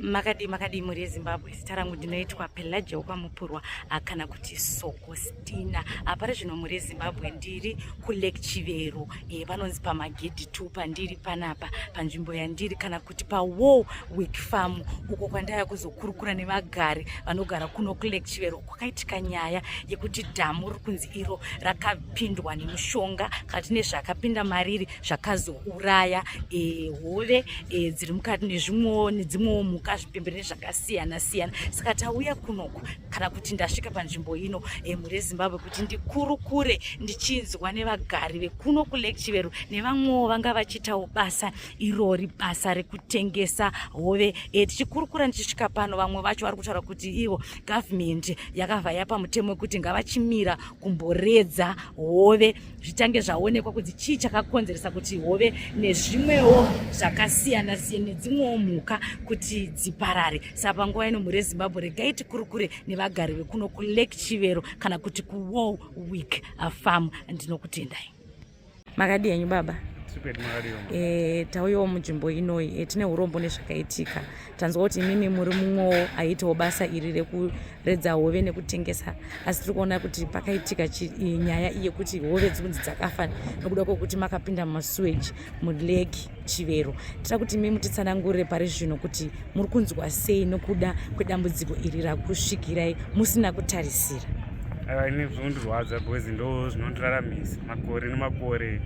Makadii makadii mhuri yeZimbabwe, zita rangu ndinoitwa Pelagia wekwaMupurwa kana kuti Sokostina. Pari zvino mhuri yeZimbabwe ndiri kuLake Chivero, panonzi pamagedhi 2 pandiri panapa panzvimbo yandiri kana kuti paWarwick Farm, uko kwandaya kuzokurukura nevagari vanogara kuno kuLake Chivero. Kwakaitika nyaya yekuti dhamu riri kunzi iro rakapindwa nemushonga kana tine zvakapinda mariri zvakazouraya hove dziri mukati nezvimwewo nedzimwewo mhuka, zvipembere nezvakasiyana siyana. Saka tauya kunoku kana kuti ndasvika panzvimbo ino mhuri yeZimbabwe kuti ndikurukure ndichinzwa nevagari vekuno kuLake Chivero nevamwewo vanga vachiitawo basa irori, basa rekutengesa hove. Tichikurukura ndichisvika pano, vamwe vacho vari kutaura kuti ivo gavhumendi yakabva yapa mutemo wekuti ngavachimira kumboredza hove zvichange zvaonekwa kuti chii chakakonzeresa kuti hove nezvimwewo zvakasiyana siyana nedzimwewo mhuka kuti dziparare. Saka panguva ino mhuri yeZimbabwe regai tikurukure nevagari vekuno kuLake Chivero kana kuti kuWarwick Farm. Ndinokutendai. Makadii henyu baba? Tauyawo munzvimbo inoyi, tine urombo nezvakaitika. Tanzwa kuti imimi muri mumwewo aiitawo basa iri rekuredza hove nekutengesa, asi tiri kuona kuti pakaitika nyaya iyi yekuti hove dziri kunzi dzakafa nekuda kwekuti makapinda mumasuweji muLake Chivero. Tira kuti imi mutitsanangurire pari zvino kuti muri kunzwa sei nokuda kwedambudziko iri rakusvikirai musina kutarisira. Aiwa, ini zvinondirwadza because ndo zvinondiraramisa makore nemakore,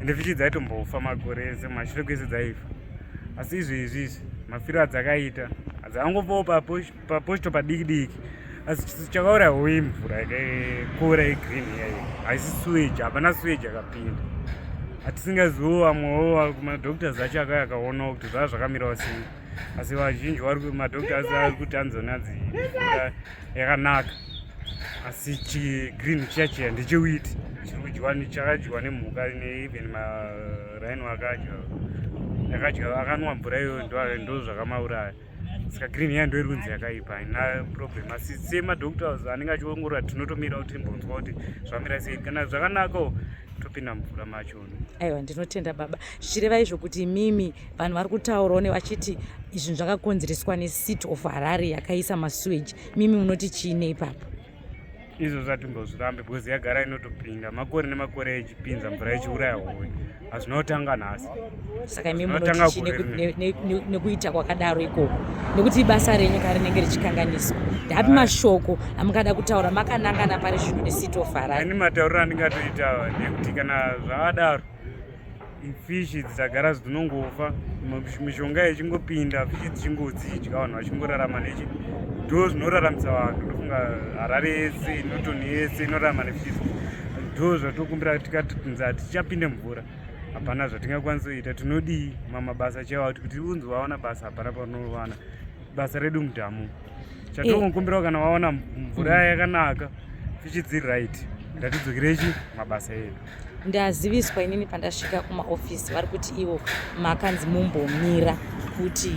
ende fishi dzaitombofa makore ese mashure kwese dzaifa, asi izvezvi izvi mafiro adzakaita dzangofawo paposhito padiki diki, asi chakauraya hove imvura yakakura yegreen iyayo, haisi sewage, hapana sewage yakapinda. Hatisingaziviwo, vamwewo madoctors acho akauya akaonawo kuti zvava zvakamirawo sei, asi vazhinji vari madoctors ari kuti anzonanzi mvura yakanaka, asi chigreen chiya chiya ndechewheat chiri kudyiwa, chakadyiwa nemhuka, neeven marhino akadya, akadya akanwa mvura iyoyo, ndo zvakamauraya. Saka green iya ndo iri kunzi yakaipa, haina problem, asi semadoctors anenge achiongorora tinotomira kuti timbonzwa kuti zvamira sei. Kana zvakanakawo topinda mvura macho. Aiwa, ndinotenda baba. Zvichireva izvo kuti imimi vanhu vari kutaurawo nevachiti izvi zvakakonzereswa neCity of Harare yakaisa masuweji, mimi munoti chii neipapo? Izvo zvatimbozvirambe because yagara inotopinda makore nemakore ichipinza mvura ichiuraya hove, hazvina kutanga nhasi. Saka imi munoti chii nekuita kwakadaro ikoko, nekuti basa renyu ka rinenge richikanganiswa? Ndapi mashoko amungada kutaura makanangana pari zvino neCity of Harare? Ani matauriro andingatoita ndekuti kana zvakadaro, fishi dzagara dzinongofa, mishonga ichingopinda, fishi dzichingodzidya, vanhu vachingorarama nechi, ndo zvinoraramisa vanhu. Ndofunga Harare yese, Norton yese inorarama nefishi. Ndo zvatokumbira tikati hatichapinde mvura, hapana zvatingakwanisa kuita. Tinodii? Mamabasa chaiwo kuti unzi wawana basa, hapana paunowana basa redu mudhamu. Chatongokumbirawo, kana waona mvura yakanaka, fishi dziri right, ngatidzokerechi mabasa edu. Ndaziviswa inini pandasvika kumaofisi, vari kuti ivo makanzi mumbomira kuti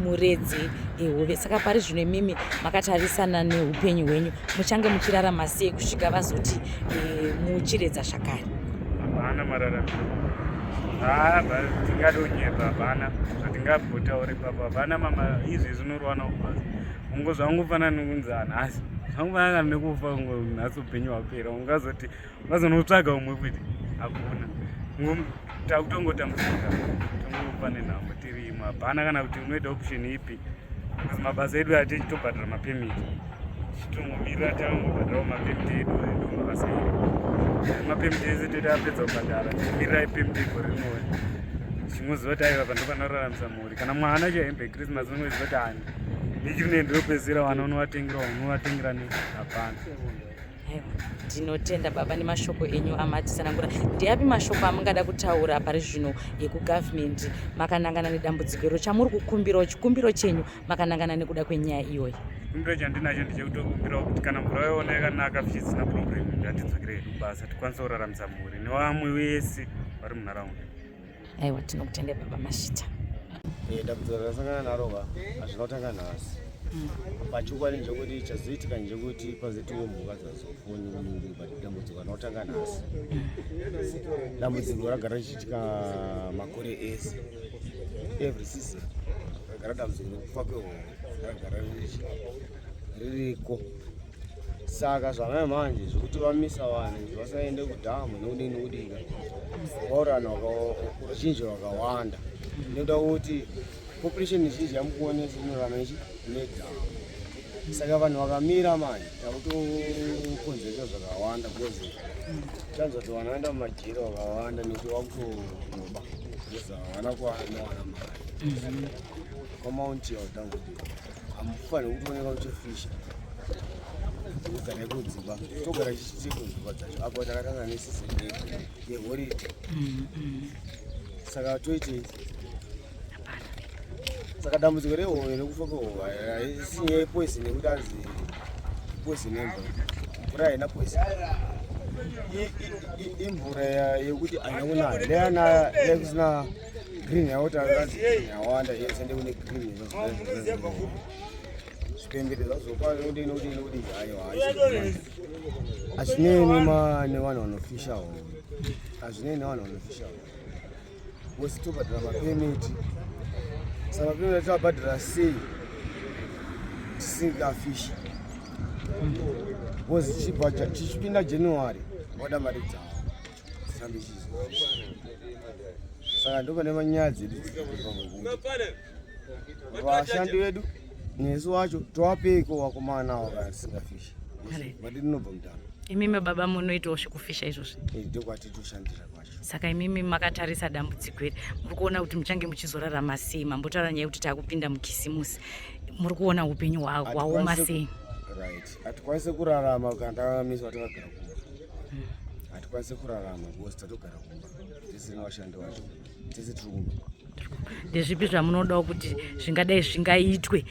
muredze hove. Saka pari zvino imimi makatarisana neupenyu hwenyu, muchange muchirarama sei kusvika vazoti muchiredza zvakare? Hapana mararamiro, tingadonyepa, hapana zvatingambotaura ipapo, hapana mama. Izvezvi unorwana kubasa, ungo zvangofanana nekunzi hanhasi, zvangofanana nekufa nhasi, upenyu hwapera, ungazoti ungazonotsvaga umwe futi, hakuna. Takutongotambudzika, tongofa nenhamo tirimo, hapana kana kuti unoita option ipi because mabasa edu atichitobhadhara mapermit, tichitongomirira tangobhadharawo mapermit edu, ndo mabasa edu. Mapermit ese toita apedza kubhadhara, tichimirira ipermit egore rinouya, tichingoziva kuti aiwa, pando panoraramisa mhuri. Kana mwana chahembe Christmas, unongoziva kuti ani ndichiri nendopedzisira vana unovatengera, unovatengera nei? Hapana. Aiwa, ndinotenda baba nemashoko enyu amatitsanangura. Ndeapi mashoko amungada kutaura pari zvino ekugavhumendi makanangana nedambudziko iro, chamuri kukumbirawo, chikumbiro chenyu makanangana nekuda kwenyaya iyoyi? Chikumbiro chandinacho ndechekutokumbirawo kuti kana mvura yaona yakanaka, fishi dzisina problem, ngatidzokere hedu basa tikwanise kuraramisa mhuri nevamwe vese vari munharaunda. Aiwa, tinokutenda baba Mashita. Dambudziko rakasangana naro ka hazvina kutanga nhasi. Pachokwadi ndechekuti chazoitika ndechekuti pazoitiwo mhuka dzazofonyunyungu, but dambudziko harina kutanga nhasi. Dambudziko ragara richiitika makore ese, every season. Ragara dambudziko rekufa kwehove ragara ririko. Saka zvamai manje zvekuti vamisa vanhu kuti vasaende kudhamu nekudii nekudii vaurana ruzhinji rwakawanda nekuda kuti population zhinji yamukuonesa inorarama ichi nedhamu. Saka vanhu vakamira manje takutokonzeresa zvakawanda because chanzwa kuti vanhu vaenda mumajeri vakawanda nekuti vakutonoba because havana kwavanowana mari. Kwamaunti yautangoti hamufaniri kutooneka uchifisha kugara kudzimba togara chichiti kudzimba dzacho apo takatanga nesizon yehoridhe saka toitei? Saka dambudziko rehove nekufa kwehove haisi nyaya yepoison yekuti anzi poison yemvura. Mvura haina poison. Imvura yekuti haina kunaya. Neyanaya nekusina green yakuti anzi yawanda yese ndekune green zvipembere zvazopa nekuti nekuti nekuti aiwa hazvinei nevanhu vanofisha hove. Hazvinei nevanhu vanofisha hove. Bosi tobhadhara mapemiti. Saka mapemiti tobhadhara sei tisingafishi? Bosi chichipinda January voda mari dzavo dzisambe chizo. Saka ndopane manyaya dzedu vashandi vedu nesu wacho towapeiko wakomana avo kana tisingafishi mari inobva mudhamu. Imimi baba munoitawo zvekufisha izvozvi? Ndokwatitoshandira kwacho. Saka imimi makatarisa dambudziko iri, muri kuona kuti muchange muchizorarama sei? Mambotaura nyaya yekuti takupinda mukisimusi, muri kuona upenyu hwaoma sei? Right, hatikwanisi kurarama kana takamiswa takagara kumba. Hatikwanisi kurarama because tatogara kumba tisina vashandi vacho, tese tiri kumba. Ndezvipi zvamunodawo kuti zvingadai zvingaitwe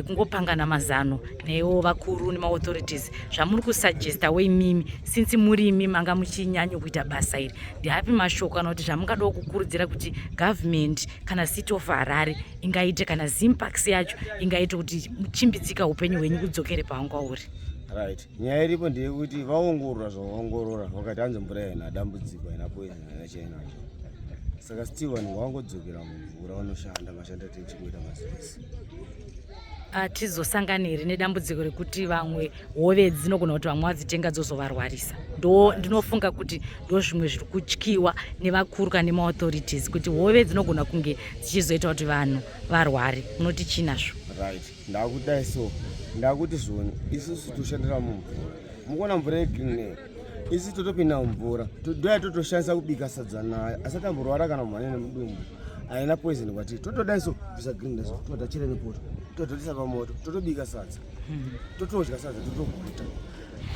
kungopangana mazano newo vakuru nemaauthorities zvamuri kusuggesta weimimi since muri imi manga muchinyanya kuita basa iri? Ndeapi mashoko kana kuti zvamungadawo kukurudzira kuti government kana City of Harare ingaite kana Zimparks yacho ingaite kuti muchimbidzika upenyu hwenyu kudzokere pawanga uri? Right, nyaya iripo ndeyekuti vaongorora zvavaongorora vakati hanzi mvura haina dambudziko, haina poison, haina chainacho. Saka still vanhu vangodzokera mumvura vanoshanda mashanda tichingoita mazuva. Hatizosangani here nedambudziko rekuti vamwe hove dzinogona kuti vamwe vadzitenga dzozovarwarisa? Ndo ndinofunga kuti ndo zvimwe zviri kutyiwa nevakuru kana nemaauthorities kuti hove dzinogona kunge dzichizoita kuti vanhu varware. Munoti chii nazvo? Right, ndakudai so ndakuti zvoni isusu toshandira mumvura, mukuona mvura yegreen isi totopinda mumvura ndoya totoshandisa kubika sadza nayo asati amborwara kana mhanya nemudumbu, haina poison kwatiri. Totodai so bvisa green daso totachera nepoto tototisa pamoto totobika sadza totodya sadza totoguta.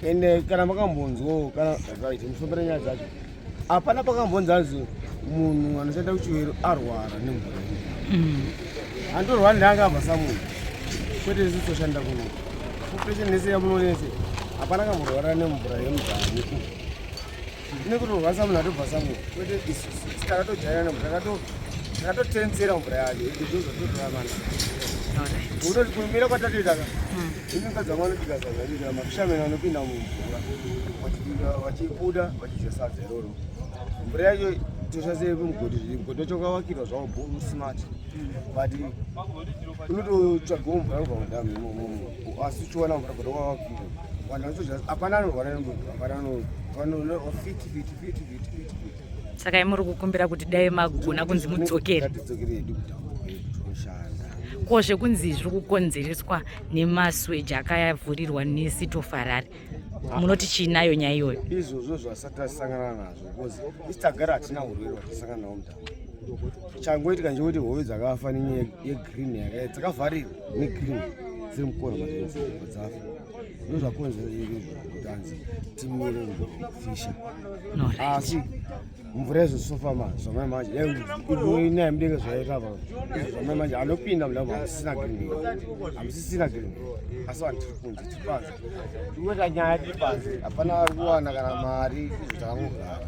Ende kana makambonzwawo kana right mufambira nyaya dzacho, hapana pakambonzi anzi munhu anoshanda kuChivero arwara nemvura. Handorwara ndanga abva samunhu, kwete isu toshanda kuno. Population nese yamunonese hapana kamborwara nemvura yemudhamu. Nekutorwasa munhu atobva samunhu, kwete isusu takatojaira nemvura, takatotensera mvura yacho ndozvatotoramana. Unoti kumira kwatatoita ka ini mukadzi wangu anobika sadza achidya, mafishermen anopinda mumvura vachibuda vachidya sadza iroro. Mvura yacho toshandisa mugodhi, mugodhi wacho wakavakirwa zvawo smart, but unototsvagawo mvura kubva mudhamu imomo, asi uchiwana mvura kuti wakavakirwa vanhu vanotodya, hapana anorwara nemvura, hapana fiti fiti fiti fiti fiti fiti. Saka imuri kukumbira kuti dai magona kunzi mudzokere? Ngatidzokere hedu kudhamu kwedu toshanda. Ko zvekunzi zviri kukonzereswa nemasewage akavhurirwa neCity of Harare, munoti chiinayo nyaya iyoyo? Izvozvo zvasati tasangana nazvo because isi tagara hatina urwere hwatasangana nawo mudhamu. Changoitika ndechekuti hove dzakafa nenyaya yegreen yaka dzakavharirwa negreen dziri mukona madzafa, ndo zvakonzera kuti anzi timire kufisha. Asi mvura izvo sofama zvamai manje inaya mudenga zvaita apa izvo zvamai manje anopinda mudhamu hamusisina green, hamusisina green, asi vanhu tiri kunze, tiri panze, tiri kuita nyaya tiri panze, hapana ari kuwana kana mari. Izvo takangogara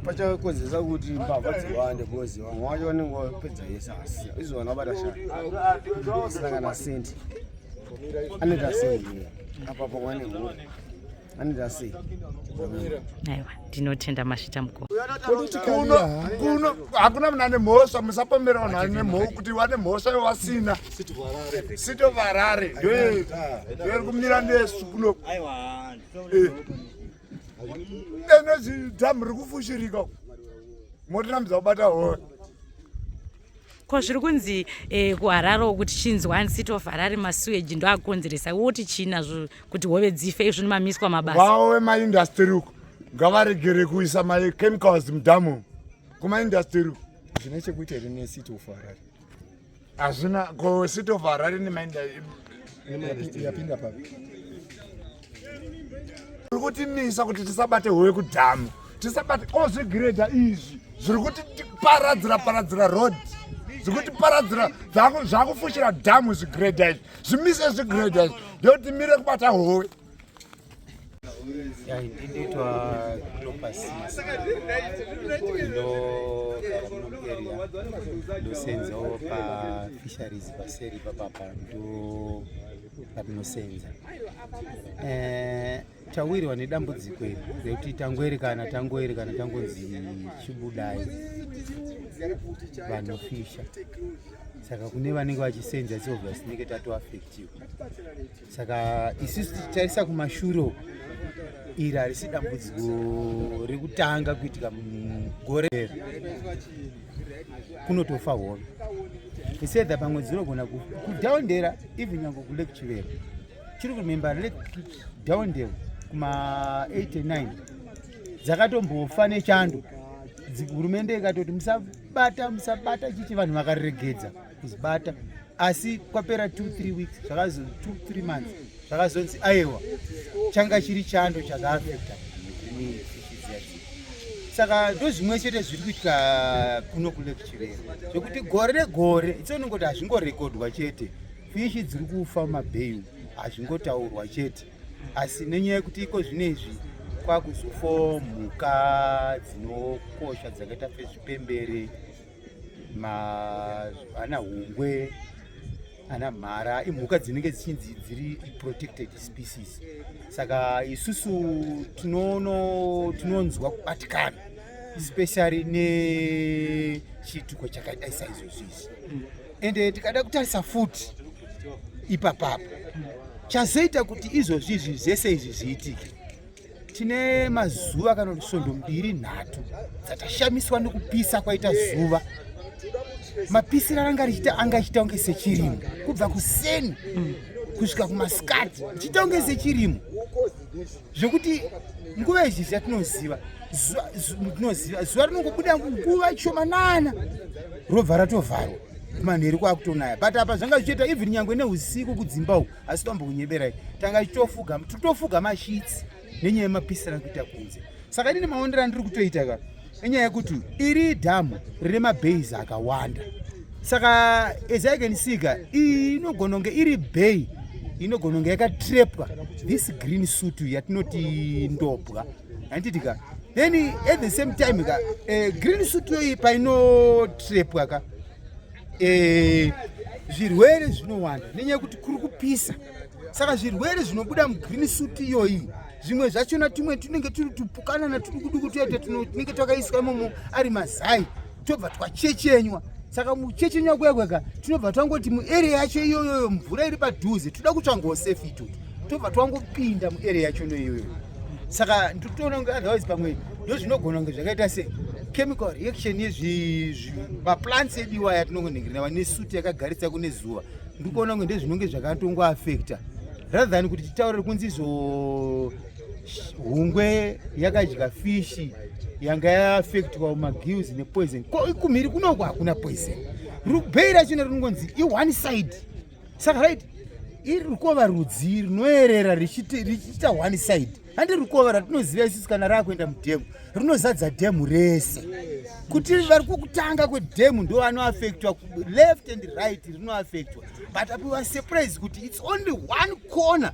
pachakonzeresa kuti mbavha dziwande because vamwe vacho vanenge vapedza yese asina. Izvo vanhu vabata shaya asina kana sendi, anoita sei apa pamwe nemhuri? Anoita sei? Aiwa, ndinotenda, masvita mukoma. Kuno kuno hakuna munhu ane mhosva. Musapomera vanhu vane mhosva kuti vane mhosva ivo vasina. City of Harare ndoiri kumira nesu kuno. Ene dhamu riri kufushirika, motirambidza kubata hove. Ko zviri kunzi kuHarare kuti chinzwa City of Harare masewage ndo akonzeresa, woti chii nazvo kuti hove dzife izvo nemamiswa mabasa? Vavo vemaindustry uko ngavaregere kuisa machemicals mudhamu kumaindustry uko. Zvine chekuita here neCity of Harare? Hazvina. Ko City of Harare nemaindustry Yapinda papi? Uri kutimisa kuti tisabate hove kudhamu, tisabate ozvigiredha izvi zviri kutiparadzira paradzira road, zviri kutiparadzira, zvakufushira dhamu. Zvigiredha izvi zvimise, zvigiredha izvi ndekuti mire kubata hove. Ya, ndinoitwa Clopas, ndinogara muno muarea, ndosenzawo pafisheries paseri papapa, ndo patinosenza. Tawirwa nedambudziko iri rekuti tangoerekana tangonzi chibudai vanofisha. Saka kune vanenge vachisenza, it's obvious tinenge tatoaffectiwa. Saka isusu tichitarisa kumashure uku, iri harisi dambudziko rekutanga kuitika. Mugore kunotofa hove isedha, pamwe dzinogona kudhaundera, even nyange kuLake Chivero. Chiri kuremember Lake Downdale kuma 89 dzakatombofa nechando. Hurumende ikatoti musabata, musabata chichi, vanhu vakaregedza kuzibata, asi kwapera 2 3 weeks, zvakazo 2 3 months, zvakazonzi aiwa, changa chiri chando chakaaffecta fishi dziya dziya. Saka ndo zvimwe chete zviri kuitika kuno kuLake Chivero, zvekuti gore negore itsonongoti hazvingorekodwa chete. Fishi dziri kufa mumabhei umu hazvingotaurwa chete, asi nenyaya yekuti iko zvino izvi kwakuzofawo mhuka dzinokosha dzakaita sezvipembere, ana hungwe, ana mhara, imhuka dzinenge dzichinzi dziri protected species. Saka isusu tinonzwa kubatikana, especially nechiitiko chakaita saizvozvo izvi. Ende tikada kutarisa futi ipapapo, chazoita kuti izvozvi izvi zvese izvi zviitike, tine mazuva kana kuti svondo mbiri nhatu dzatashamiswa nekupisa kwaita zuva. Mapisiro aranga richiita anga achiita kunge sechirimo, kubva kuseni kusvika kumasikati chiita kunge sechirimo, zvekuti nguva izvi yatinoziva tinoziva zuva rinongobuda nguva shomanana robva ratovharwa, manheru kwakutonaya. But apa zvanga zvichiita even nyangwe neusiku kudzimba uku. Asi tombokunyeberai, tanga tichitofuga, titofuga masheets nenyaya yemapisira kuita kunze. Saka inini maonero andiri kutoita ka, inyaya yekuti iri dhamu rine mabays akawanda. Saka as I can see ka, iyi inogona kunge iri bay inogona kunge yakatrepwa this green soot yatinoti ndobwa, handiti ka? Then at the same time ka, green soot yoyi painotrepwa ka, zvirwere zvinowanda nenyaya yekuti kuri kupisa. Saka zvirwere zvinobuda mugreen soot iyoyi, zvimwe zvachona tumwe tunenge turi tupukanana tuduku duku tuete tunenge twakaiswa imomo ari mazai, tobva twachechenywa. Saka muchechenywa kuya kweka, tinobva twangoti muarea yacho iyoyoyo mvura iri padhuze, toda kutsvangawo safe itoto, tobva twangopinda muarea yacho noiyoyo. Saka ndikutoona kunge otherwise pamwe ndo zvinogona kunge zvakaita se chemical reaction yezvimaplants edu iwaya tinongonhingirina nesoot yakagarisa kune zuva. Ndikuona kunge ndezvinonge zvakatongoaffecta rather than kuti titaurire kunzi izvo hungwe yakadya fishi yanga yaaffectwa mumagills nepoison. Ko kumhiri kunoko hakuna poison, rubhei rachona rinongonzi ione side. Saka right, iri rukova rudzi rinoerera richiita one side, handi rukova ratinoziva isusu. Kana raakuenda mudhemu, rinozadza dhemu rese. Kuti vari kukutanga kwedhemu ndo vanoaffectwa, left and right rinoaffectwa. But apo we surprise kuti it's only one corner,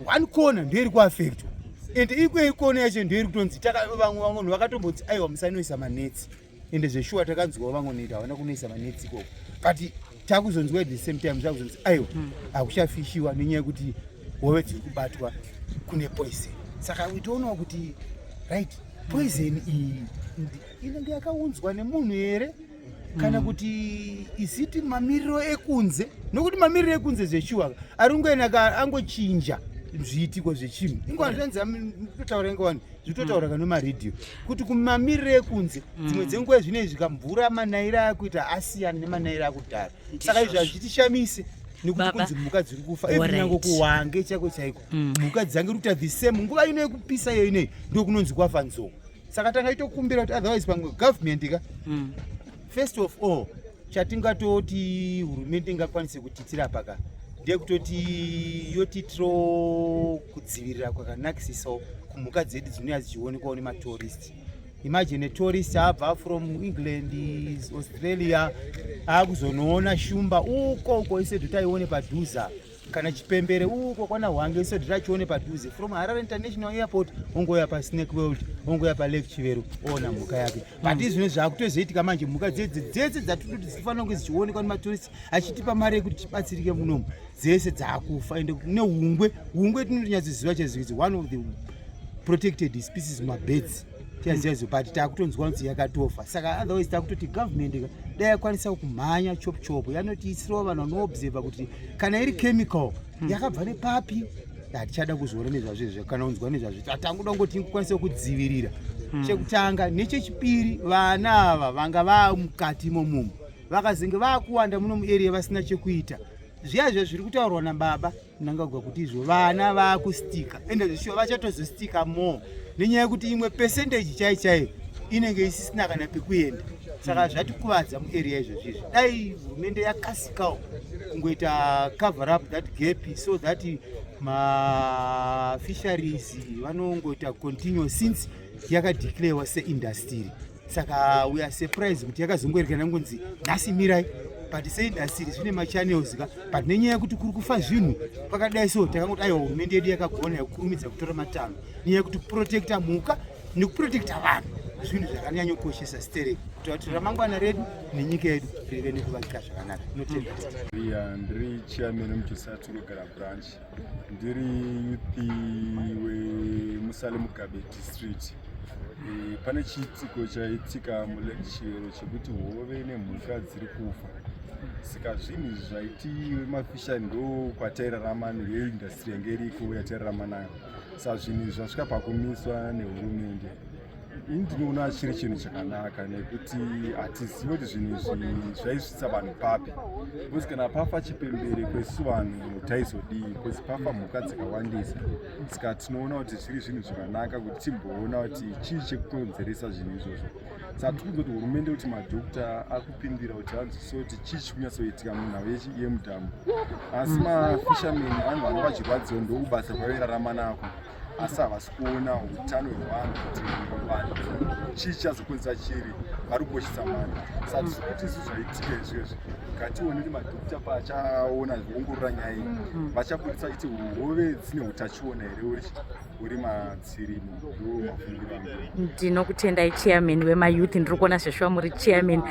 one corner ndoiri kuaffectwa, and ikwe ikona yacho ndoiri kutonzi vamwe vanhu vakatomboti aiwa, musanoisa manetsi. Ende zveshuwa takanzwawo vamwe noita havana kunoisa manetsi ikoko, but takuzonzwa at the same time zvakuzonzi aiwa, hakuchafishiwa nenyaya yekuti hove dziri kubatwa. Kune poison, saka uitoonawo kuti right, poison iyi inenge yakaunzwa nemunhu here kana kuti isiti mamiriro ekunze? Nokuti mamiriro ekunze zveshuwa ari kungoenda angochinja zviitiko zvechinhu. Ingova zvanzi totaura, ingowani zvitotaura kana nemaredhiyo kuti kumamiriro ekunze dzimwe dzenguva zvinezvi kamvura manairo akuita asiyana nemanairo akudhara, saka izvi hazvitishamise nekuti Baba. kunzi mhuka dziri kufa. Even nyange kuHwange chaiko chaiko, mhuka dzange kuita the same. Nguva ino yekupisa iyo inei ndo kunonzi kwafa nzou, saka tanga itokumbira kuti otherwise pamwe government ka, first of all, chatingatoti hurumende ingakwanise kutiitira paka ndekutoti yotiitirawo kudzivirira kwakanakisisawo kumhuka dzedu dzinouya dzichionekwawo nematourist. Imagine a tourist abva from England, Australia, akuzonoona shumba uko uko, isedu taione padhuze, kana chipembere uko kwana Hwange, isedu tachione padhuze. From Harare International Airport ongoya paSnake World, ongoya paLake Chivero, oona mhuka yake. But izvino zvakutozoitika manje, mhuka dzedze dzese dzatototi dzifanira kunge dzichionekwa nematourist achitipa mari yekuti tibatsirike munomu, dzese dzakufa. Ende nehungwe, hungwe tinotonyatsoziva chaizvo is one of the protected species, mabirds tiyaziva izvo, but takutonzwa kunzi yakatofa. Saka otherwise takutoti government ka dai yakwanisa kumhanya chop chop, yanotiisirawo vanhu vanoobserva kuti kana iri chemical yakabva nepapi. Hatichada kuzoona nezvazvo izvo kana unzwa nezvazvo, tatangoda kungoti tikwanise kudzivirira chekutanga. Nechechipiri, vana ava vanga vamukati imomumo vakazenge vakuwanda muno muarea vasina chekuita. Zviya zviya zviri kutaurwa nababa Mnangagwa kuti izvo vana vakustika, ende zvishuwa vachatozostika more nenyaya yekuti imwe percentage chai chaiyo inenge isisina kana pekuenda. Saka zvatikuvadza muarea izvozvo izvi. Dai hurumende yakasikawo kungoita cover up that gap so that mafisheries vanongoita continue, since yakadeclarewa seindustry. Saka we are surprised kuti yakazongoerekana ngonzi nhasi mirai, but seindustry zvine machannels ka. But nenyaya yekuti kuri kufa zvinhu kwakadai so, takangoti aiwa, hurumende yedu yakagona yekukurumidza kutora matanho nenyaya yekuti kuprotecta mhuka nekuprotecta vanhu zvinhu zvakanyanyokoshesa stereki kuti kuti ramangwana redu nenyika yedu rive nekuvakika zvakanaka. Inotenda. Ya, ndiri chairman wemuJosiah Tongogara branch, ndiri youth weMusale Mugabe district. Pane chiitiko chaitika muLake Chivero chekuti hove nemhuka dziri kufa, saka zvinhu izvi zvaiti mafisha ndo kwatairarama neindustry yange iriko yatairarama nayo. Saka zvinhu izvi zvasvika pakumiswa nehurumende. Ini ndinoona chiri chinhu chakanaka nekuti hatizivi kuti zvinhu izvi zvaisvitsa vanhu papi, because kana pafa chipembere kwesu vanhu taizodii? Because pafa mhuka dzakawandisa, saka tinoona kuti zviri zvinhu zvakanaka kuti timboona kuti chii chekukonzeresa zvinhu izvozvo. Saka tiri kuzoti hurumende kuti madhokta akupindira kuti vanzwisise kuti chii chiri kunyatsoitika munhau yemudhamu. Asi mafishermen, vanhu vanga vachirwadziwa, ndokubasa kwavairarama nako, asi havasi kuona utano hwevanhu kuti vanhu chii chichazokonzera chiri vari kukoshesa mari. Saka tiri kuti isu zvaitika izvezvi ngatione kuti madhokta paachaona zviongorora nyaya iyi vachabudisa chiti hove dzine utachiona here uri madzirimo. Ndo mafungiro angu. Ndinokutendai, chairman wemayouth. Ndiri kuona zveshuwa muri chairman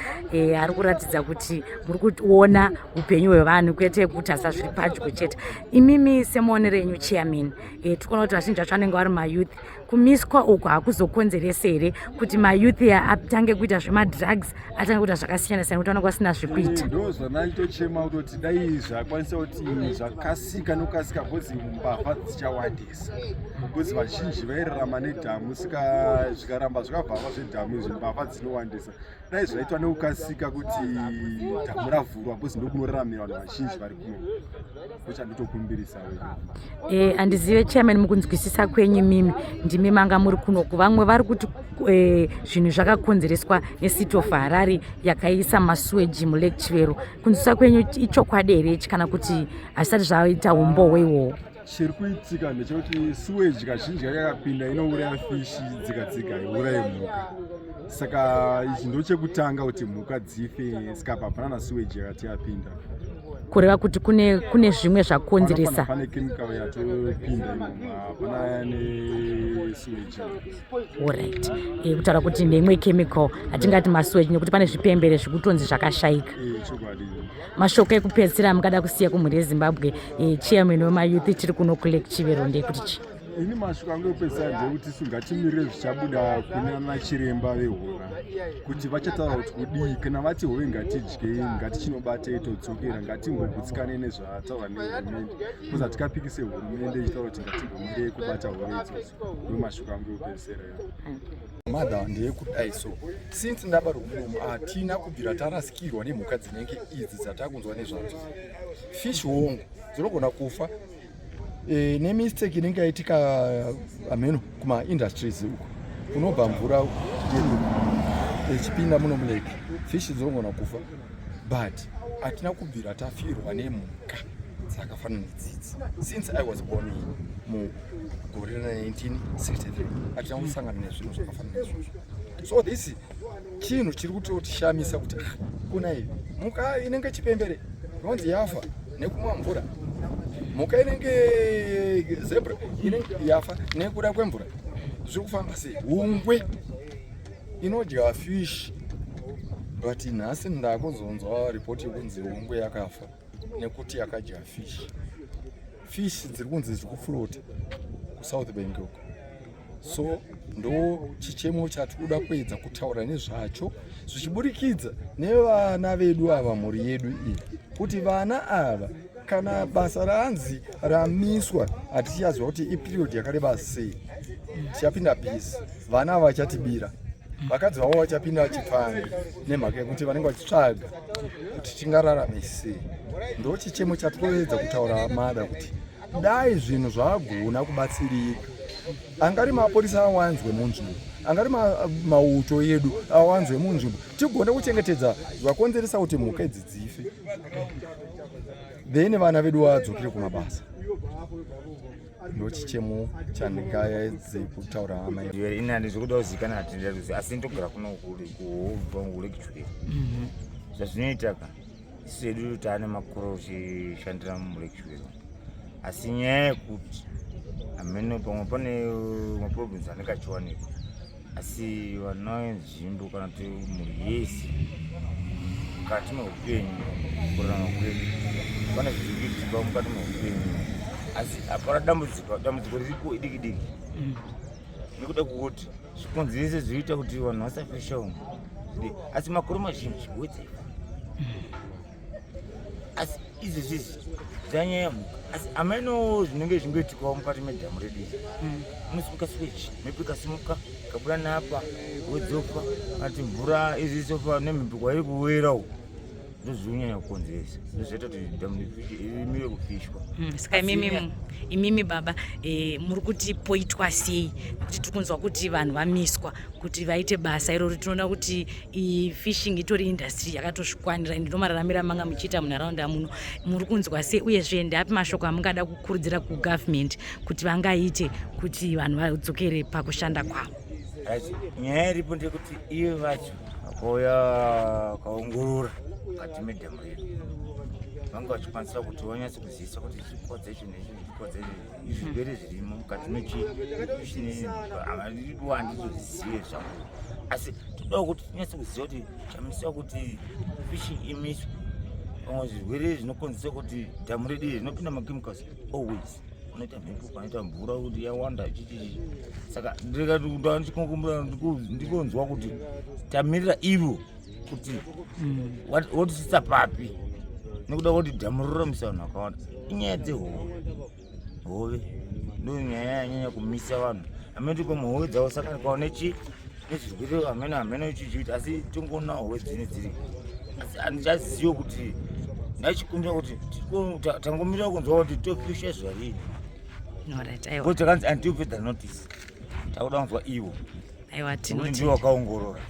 ari kuratidza kuti muri kuona upenyu hwevanhu kwete kutarisa zviri padyo chete. Imimi semuonero enyu, chairman, tiri kuona kuti vazhinji vacho vanenge vari mayouth. Kumiswa uku hakuzokonzerese here kuti mayouth atange kuita zvemadrugs, atange kuita zvakasiyana siyana kuti vanenge vasina zvekuita? Ndo zvanaitochema kutoti dai zvakwanisa kuti zvakasika nokasika, because mbavha dzichawandisa, because vazhinji vairarama nedhamu. Saka zvikaramba zvakavharwa zvedhamu izvi, mbavha dzinowandisa. Dai zvaitwa nekukasika kuti dhamu ravhurwa, because ndokunoraramira vanhu vazhinji vari kuno. Ndochanditokumbirisa. Handizive chairman, mukunzwisisa kwenyu mimi ndimi manga muri kunoku. Vamwe vari kuti zvinhu zvakakonzereswa neCity of Harare yakaisa masuweji muLake Chivero. Kunzwisisa kwenyu, ichokwadi here ichi kana kuti hazvisati zvaita umbowo iwowo? Chiri kuitika ndechekuti sewage kazhinji kakakapinda inouraya fishi dzika dzika, iuraye mhuka. Saka ichi ndo chekutanga kuti mhuka dzife, saka apa hapana na sewage yakati yapinda. Kureva kuti kune zvimwe zvakonzeresa. Pane chemical yatopinda imomo, hapana nesewage. Alright, kutaura kuti neimwe chemical, hatingati masuweji nekuti pane zvipembere zvikutonzi zvakashayika. Chokwadi. Mashoko ekupedzisira mungada kusiya kumhuri yeZimbabwe, chairman wemayouth, tiri kuno kuLake Chivero, ndekuti chii? Ini mashoko angu ekupedzisira ndeyekuti isu ngatimirire zvichabuda kune ana chiremba vehova kuti vachataura kuti kudii. Kana vati hove ngatidyei, ngatichinobatei todzokera, ngatimbogutsikane nezvataurwa nehurumende because hatikapikise hurumende ichitaura kuti ngatimbomirei kubata hove idzodzo. Ndo mashoko angu ekupedzisira. Mother ndeyekudai so since ndabarwa munomu hatina kubvira tarasikirwa nemhuka dzinenge idzi dzatakunzwa nezvadzo. Fish hongu dzinogona kufa e, nemistake inenge yaitika hameno kumaindustries uko kunobva mvura yedu ichipinda muno mulake, fish dzinogona kufa, but hatina kubvira tafirwa nemhuka dzakafanana nedzidzi since I was born mugore ra1963. Hatina kusangana nezvinhu zvakafanana neizvozvo, so this chinhu chiri kutotishamisa kuti ah, kuna ivi mhuka inenge chipembere inonzi yafa nekumwa mvura, mhuka inenge zebra inenge yafa nekuda kwemvura, zviri kufamba sei? Hungwe inodya fish, but nhasi ndakuzonzwa ripoti yekunzi hungwe yakafa nekuti yakadya fish. Fish dziri kunzi dziri kufloata kuSouth Bank uko, so ndo chichemo chatikuda kuedza kutaura nezvacho zvichiburikidza nevana vedu ava, mhuri yedu iyi, kuti vana ava kana basa ranzi ramiswa, hatichaziva kuti iperiod yakareba sei, tichapinda busy, vana ava vachatibira, vakadzi vavo vachapinda chipfambi nemhaka yekuti vanenge vachitsvaga kuti tingararame sei. Ndo chichemo chatikuedza kutaura mada kuti dai zvinhu zvagona kubatsirika, angari mapurisa awanzwe munzvimbo, angari mauto edu awanzwe munzvimbo, tigone kuchengetedza zvakonzeresa kuti mhuka idzi dzife, then vana vedu vadzokere kumabasa. Ndo chichemo chandingaedze kutaura, amai. Ini handizvi kuda kuzivikana, hatindi, asi ndogara kuno kuhobva kuLake Chivero. Zvazvinoita ka, isu hedu taane makore uchishandira muLake Chivero, asi nyaya yekuti hameno pamwe pane maproblems anenge achiwanikwa, asi vana venzvimbo kana kuti mhuri yese mukati meupenyu, kurarama kwedu, pane zviri kuitika mukati meupenyu, asi hapana dambudziko. Dambudziko riripo idiki diki nekuda kwekuti zvikonzerese zvinoita kuti vanhu vasafisha umu, asi makore mazhinji wedzaifa, asi izvezvizvi zvanyaya mhuka, asi ameno zvinenge zvingoitikawo mukati medhamu redu iri. Munosimuka sewage, mhepo ikasimuka ikabuda napa, wodzofa ati mvura izvisofa nemhepo kwairi kuwira uku, ndozvinonyanya kukonzeresa, ndozvaita kuti dhamu rimire kufishwa. Saka imimi baba, muri kuti poitwa sei? Nekuti tiri kunzwa kuti vanhu vamiswa kuti vaite basa iroro. Tinoona kuti fishing itori industry yakatozvikwanira, ende ndomararamiro amanga muchiita munharaunda muno. Muri kunzwa sei, uyezve ndeapi mashoko amungada kukurudzira kugovernment kuti vangaite kuti vanhu vadzokere pakushanda kwavo? Right. Nyaya iripo ndeyekuti iye vacho vakauya vakaongorora mukati medhamu redu vanga vachikwanisa kuti vanyatse kuzivisa kuti zvikodza ichi nechi, zvikodza ichi, zvirwere zvirimo mukati mechi, handizozvizive zvangu, asi todawo kuti tinyatse kuziva kuti chamisa kuti fishing imiswe, pamwe zvirwere zvinokonzesa kuti dhamu redu iri rinopinda machemicals always, unoita mhepo, panoita mvura kuti yawanda, chichichi. Saka ndikati ndikonzwa kuti tamirira ivo kuti votisisa papi nekuda kuti dhamu roramisa vanhu vakawanda. Inyaya dzehove, hove ndo nyaya yanyanya kumisa vanhu. Hamene pamwe hove dzavo sakanikawo nechi nezvirwere, hamene hamene chichiita, asi tongoona hove dzine dziri, asi handichazive kuti ndachikumbira kuti tangomirira kunzwa kuti tofisha zuva rini. Alright, aiwa. Because takanzi until further notice, takuda kunzwa ivo Aiwa, nekuti tinoti ndivo vakaongorora.